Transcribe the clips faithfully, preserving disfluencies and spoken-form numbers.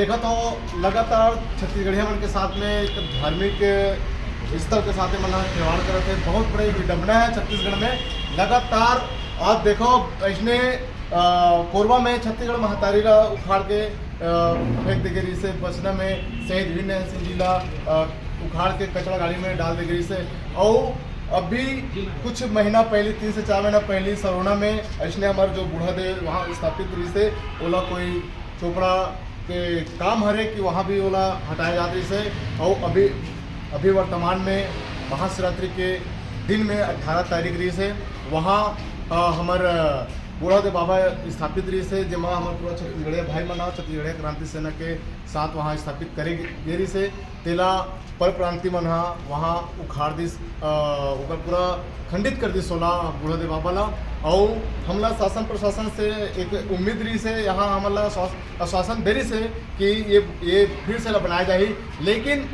देखा तो लगातार छत्तीसगढ़िया मन के साथ में एक धार्मिक स्थल के साथ में मन ह खिलवाड़ करत हे। बहुत बड़ी विडंबना है छत्तीसगढ़ में। लगातार आप देखो, इसने कोरबा में छत्तीसगढ़ महतारी ला उखाड़ के फेंक दे गई से, बसना में शहीद वीर नारायण सिंह जी ला उखाड़ के कचरा गाड़ी में डाल दे गई से। और अभी कुछ महीना पहले, तीन से चार महीना पहले सरोना में ऐसने हमारे जो बूढ़ा देव वहाँ स्थापित रही से, ओला कोई चोपड़ा के काम हरे कि वहाँ भी ओला हटाया जात रही से। और अभी अभी वर्तमान में महाशिवरात्रि के दिन में अठारह तारीख रही से, वहाँ हमारे बूढ़ा देव बाबा स्थापित रही से, जेमा हमारे पूरा छत्तीसगढ़िया भाई मन छत्तीसगढ़िया क्रांति सेना के साथ वहाँ स्थापित करे गे रही से। तेला पर प्रांति मन ह वहाँ उखाड़ दिस, ओकर पूरा खंडित कर दिस ओला बूढ़ा देव बाबा ला। और हमला शासन प्रशासन से एक उम्मीद रही से, यहाँ हमला आश्वासन दे रही से कि ये ये फिर से ला बनाया जाही। लेकिन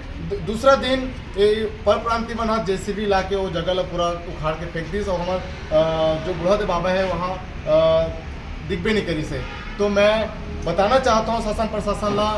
दूसरा दिन ये पर प्रांति मन ह जेसीबी ला के वो जगह ला पूरा उखाड़ के फेंक दिस और हमार जो बूढ़ा देव बाबा है वहाँ दिखबे नहीं करी से। तो मैं बताना चाहता हूँ शासन प्रशासन ला,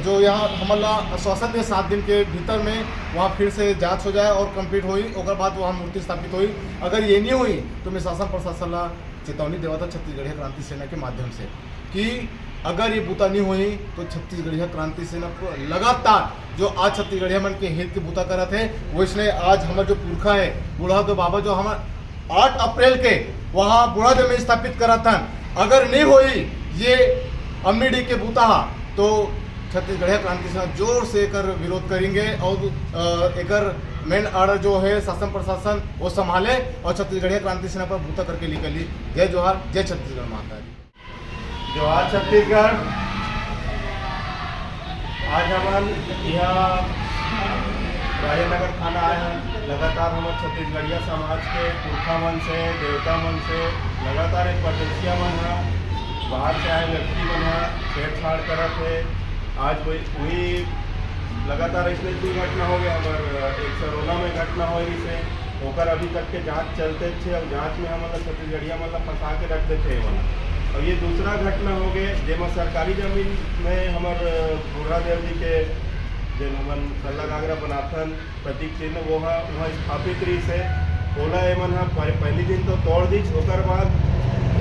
जो यहाँ हमन ला आश्वासन दे सात दिन के भीतर में वहाँ फिर से जांच हो जाए और कंप्लीट होई, ओकर बाद वहाँ मूर्ति स्थापित होई। अगर ये नहीं हुई तो मैं शासन प्रशासन ला चेतावनी देवा था छत्तीसगढ़िया क्रांति सेना के माध्यम से कि अगर ये बूता नहीं हुई तो छत्तीसगढ़िया क्रांति सेना लगातार जो आज छत्तीसगढ़िया मन के हित के बूता करत है, वैसने आज हमारे जो पुरखा है बूढ़ा देव बाबा जो हमारे आठ अप्रैल के वहाँ बूढ़ा देव में स्थापित करत हन। अगर नहीं होई ये अम्मी डी के बूता हा, तो छत्तीसगढ़िया क्रांति सेना जोर से एकर विरोध करेंगे और एकर मेन आर्डर जो है शासन प्रशासन वो संभाले और छत्तीसगढ़िया क्रांति सेना पर बूता करके निकली। जय जोहार, जय छत्तीसगढ़ माता दी। जोहार छत्तीसगढ़। आज हमन यहाँ राजेंद्रनगर थाना आए हैं। लगातार हमर छत्तीसगढ़िया समाज के पुरखा मन से, देवता मन से लगातार एक परदेसिया मन ह, बाहर से आए व्यक्ति मन ह छेड़छाड़ करत हे। आज वही, वही लगातार ऐसे दुर्घटना हो गया, हमर एक सरोना में घटना हो रही से, ओकर अभी तक के जांच चलते छे। और जांच में हमन ला छत्तीसगढ़िया मन ला फंसा के रख देते हैं। और ये दूसरा घटना हो गए जेमा सरकारी जमीन में हमर बूढ़ा देव जी के जेन हमन सल्ला गागरा बनाथन प्रतीक चिन्ह, वो ह वहाँ स्थापित रही से। ओला एमन ह पह-, पहली दिन तो तोड़ दीच, ओकर बाद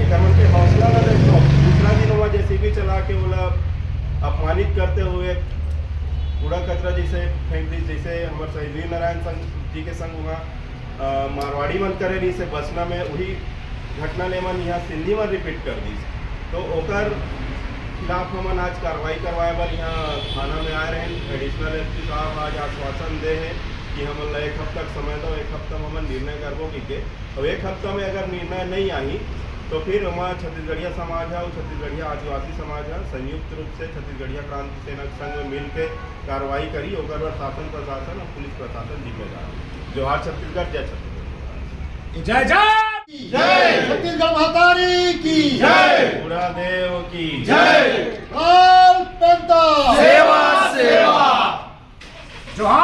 एकर मन के हौसला ला देखो, दूसरा दिन वहाँ जेसीबी चला के ओला अपमानित करते हुए कूड़ा कचरा जैसे फेंक दीच, जैसे हमर शहीद वीर नारायण संग जी के संग वहाँ मारवाड़ी मन करे रही से बसना में, वही घटना ले मन यहाँ सिंधी मन रिपीट कर दीस। तो ओकर खिलाफ हमन आज कार्रवाई करवाए बर यहाँ थाना में आए रहे। एडिशनल एसपी साहब आज आश्वासन दे हैं कि हमन ला एक हफ्ता के समय दो, एक हफ्ता में हमन निर्णय करबो कि के। और एक हफ्ता में अगर निर्णय नहीं आई तो फिर हमारा छत्तीसगढ़िया समाज है और छत्तीसगढ़िया आदिवासी समाज है संयुक्त रूप से छत्तीसगढ़िया क्रांति सेना के संग में मिल के कार्रवाई करी, ओकर बर शासन प्रशासन और पुलिस प्रशासन जिम्मेदार। जोहार छत्तीसगढ़, जय छत्तीसगढ़। जय जय। जय। छत्तीसगढ़ महतारी की। जय। बूढ़ा देव की। जय। लाल पेंता। सेवा, सेवा। जोहार।